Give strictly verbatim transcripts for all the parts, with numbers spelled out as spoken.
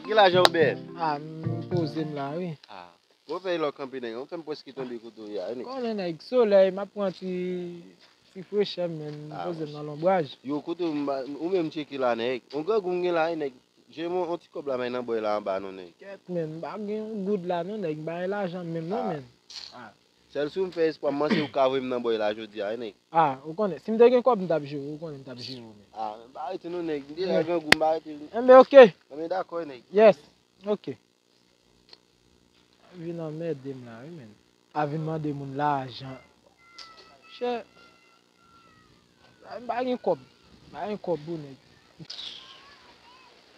Ki lajan ou bèl? Ah, m poze m la, wi. Ah. Bon, fè lò kanpe, nèg. Ou fè m prèske tonbe kote w ye a, nèg. Konnen, nèg, solèy, m ap pran ti, ti frechè, men m poze m nan lonbraj. Yo, kote w, m ba, ou menm tcheke la, nèg. On grangou m gen la, wi, nèg. Jere m on ti kòb la, men nan bòy la anba, non, nèg. Kèt, men, m pa gen yon goud la, non, nèg. M pa gen lajan menm, non, men. Ah. Sèl si w m fè espwa, m panse ou ka voye m nan bòy la jodi a, wi, nèg. Ah, ou konnen. Si m te gen kòb, m t ap jere w, ou konnen m t ap jere w, men. Ah, men m pa rete, non, nèg. M deja grangou, m pa rete. Enben, oke. Enben, dakò, nèg. Yes, oke. Vin anmède m la, wi, men. A vin mande moun lajan. Chè. M pa gen kòb. M pa gen kòb pou nèg.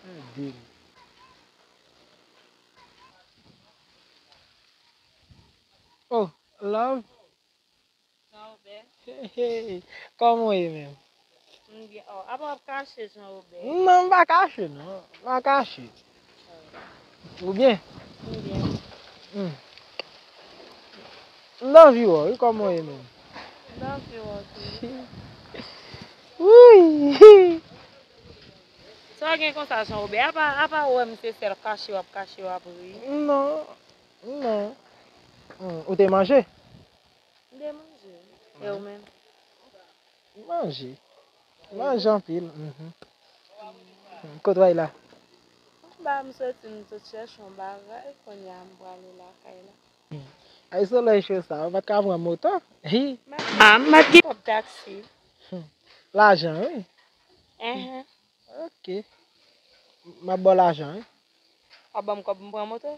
Anmède m. Oh, love. Jean Robert. Hey, hey. Kòman w ye menm? M byen. Oh, apa w ap kache, Jean Robert? Non, m pa kache, non. M pa kache. Ou byen? M byen. Hmm. M nan vi w, wi, kòman w ye menm? M nan vi w tou. Wi. Sa w gen konsa, Jean Robert? Apa, apa w wè m se sèl kache w ap kache w ap ri? Non, non. Hmm, ou te manje? M te manje. E ou menm? Manje. Manje anpil. Mhm. Kote w al la? Anba, m soti, m sot chèche yon bagay, kounye a m prale lakay la. Ay, solèy cho sa, ou pa t ka pran moto? Hi. Ah, m pa t gen kòb taksi. Lajan, wi. Enhen. Ok. M ap ba w lajan, wi. W ap ban m kòb m pran moto?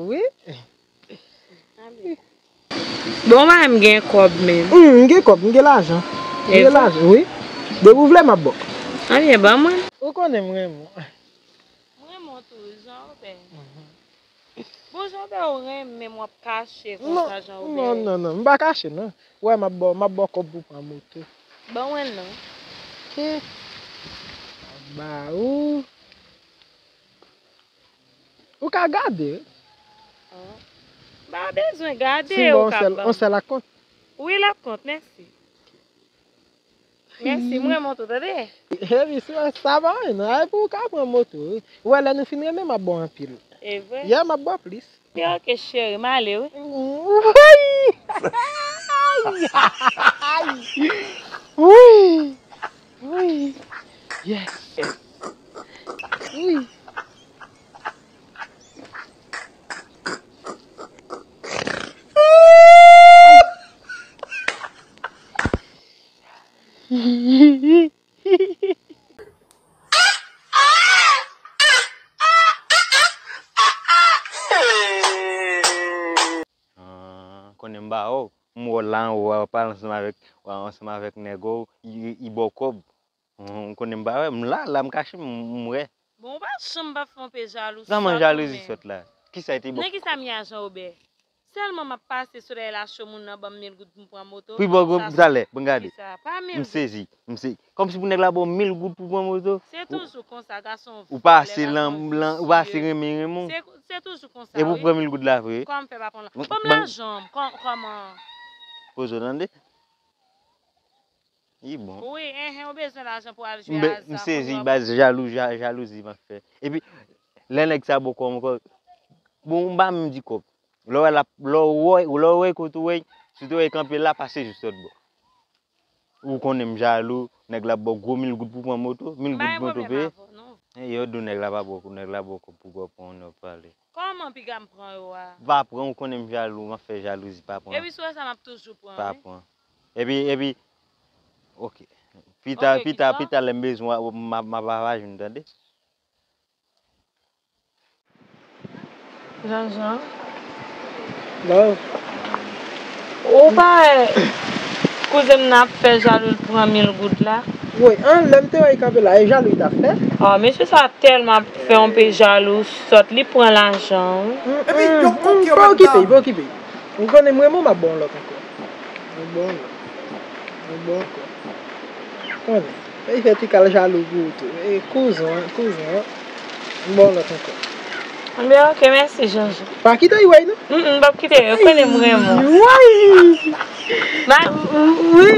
Wi. Bon, mwen m gen kòb menm. Hmm, m gen kòb, m gen lajan. M gen lajan, wi. Depi w vle, m ap ba w. Ebyen, ban mwen. Ou konnen m renmen w. M renmen w tou, Jean Robert. Bon, Jean Robert, ou renmen m, w ap kache konsa, Jean Robert. Non, non, non, m pa kache, non. Wè, m ap ba w, m ap ba w kòb pou pran moto. Ban mwen l non. Ke? Ba ou. Ou ka gade, wi. Ah. M pa bezwen gade, ou ka ban m. On sèl ak kont? Wi, l ap kont, mèsi. Mèsi, m renmen w tou, tande. Epi, si w wè sa pa anyen, non. Ay, pou ou ka pran moto, wi. Ou wè, lè nou fin renmen, m ap ba w anpil. E vre? Yè, m ap ba w plis. Ok, ok, cheri, m ale, wi. Wi! Wi! Wi! Yes! Wi! Ah, konnen m ba ou, m wè w la anwo a, w ap pale ansanm avèk, w ansanm avèk nèg ou, li, li ba w kòb. Ou konnen m pa wè, m la, la m kache, m, m wè. Bon, ou pa janm pa fè yon pe jalou sòt ou menm. Kòman jalouzi sòt la? Kisa te ba w? Nan kisa m ye a, Jean Robert? Sèlman m ap pase, solèy la cho, moun nan ban m mil goud pou m pran moto. Pou l ba w talè, bon gade. Kisa? Pa mil goud. M sezi, m sezi. Kòmsi pou nèg la ba w mil goud pou pran moto? Se toujou konsa, gason vòlè, gason visye. Ou pa ase lan, lan, ou pa ase renmen renmen w. Se, se toujou konsa, wi. Epi w pran mil goud la vre? Kòman m fè pa pran la? Ban m lajan m, kò-, kòman? Poze w tande. Li bon. Wi, enhen, ou bezwen lajan pou al jwe aza. M sezi, baz, jalou, ja-, jalouzi m ap fè. Epi, lè nèg sa ba w kòb ankò, bon, m pa menm di kòb. Lè w wè l ap, lè w wè, lè w wè kote w wè, si w te wè kanpe la, pase jis lòt bò. Ou konnen m jalou, nèg la ba w gwo mil goud pou pran moto, mil goud moto peye. M pa gen pwoblèm avè w, non. E yo di w nèg la pa ba w, nèg la ba w kòb pou w pran, nou pale. Kòman piga m pran yo a? Pa pran, ou konnen m jalou, m ap fè jalouzi, pa pran. Epi si w wè sa, m ap toujou pran, wi. Pa pran. Epi, epi, ok. Pita, pita, pita, lè m bezwen w, m ap, m ap avè w, tande? Jean Jean. Love. Ou pa wè kouzen m nan ap fè jalou, l pran mil goud la? Woy, an, lè m te wè l kanpe la, e jalou li t ap fè? Ah, mesye sa tèlman ap fè yon pe jalou, sòt, li pran lajan, wi. Mm, mm, mm, pa okipe, pa okipe. Ou konnen m renmen w, m ap ba w lòt ankò. M ap ba w lòt. M ap ba w ankò. Konnen. Li fè ti kal jalou pou ou tou. E kouzen an, kouzen an. M ba w lòt ankò. Anben, ok, mèsi, Jean Jean. Pa kite l wè non. Mm, mm, m p ap kite l, ou konnen m renmen w. Woy! Ba- Wi.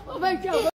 Oh my God.